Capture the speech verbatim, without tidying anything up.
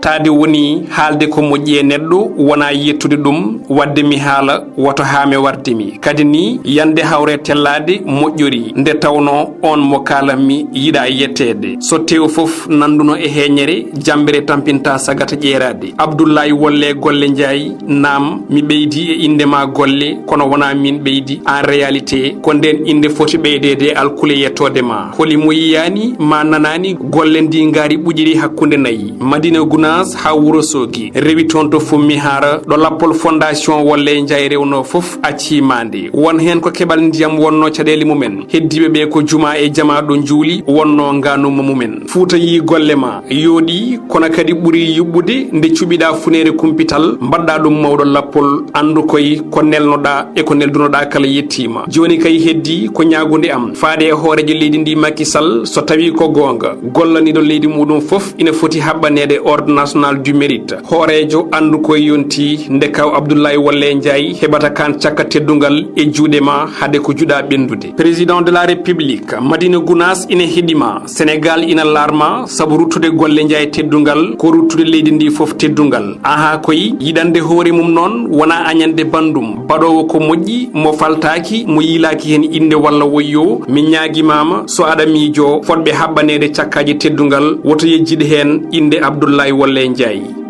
Taade woni haalde ko moƴƴi e neɗɗo, wonaa yettude ɗum, waɗde mi haala, woto haame warde mi. Kadi ni, yande hawre tellaade moƴƴori, nde tawnoo oon mo kaalanmi yiɗaa yetteede. So tew fof nannduno e heeñere, jammbere tampinta sagata ƴeeraade. Abdullaay Wolle Golle Njaay, naam, mi ɓeydi e innde ma Golle, kono wonaa miin ɓeydi. En réalité, ko ndeen innde foti ɓeydeede e alkule yettoode ma. Holi mo yiyaani ma nanaani golle ndi ngaari ɓuƴiri hakkunde nayi, Madina Gunaas haa Wuro Soogi, rewi toon to Fummi Haara, ɗo lappol Fondation Wolle Njaay rewnoo fof, accii maande. Won heen ko keɓal ndiyam wonnoo caɗeele mumen. Heddiiɓe ɓe ko jumaa e jamaa ɗo njuuli wonnoo ngaanuma mumen. Fuuta yii golle ma, yooɗi, kono kadi ɓuri yuɓɓude nde cuɓiɗaa funeere kumpital, mbaɗɗaa ɗum mawɗo lappol, anndu koy ko nelnoɗaa e ko neldunoɗaa kala yettiima. Jooni kay heddii ko ñaagunde am faade e hooreejo leydi ndi Macky Sall, so tawii ko goonga, gollaniiɗo leydi muɗum fof ina foti haɓɓaneede Ordre National du Mérite. Hooreejo, anndu koye yontii nde kaw Abdoulaye Wolle Ndiaye heɓata kaan cakka teddungal e juuɗe ma hade ko juɗa ɓenndude. Président de la République, Madina Gunaas ina heɗi ma, Sénégal ina laar ma, sabu ruttude Golle Ndiaye teddungal ko ruttude leydi ndi fof teddungal. Ahaa koy, yiɗande hoore mum noon wonaa añande banndum, baɗoowo ko moƴƴi, mo faltaaki, mo yiilaaki heen innde walla woyyoo. Mi ñaagimaama, so aɗa miijoo fotɓe haɓɓaneede cakkaaji teddungal, woto yejjid heen innde Abdoulaye Wolle Ndiaye.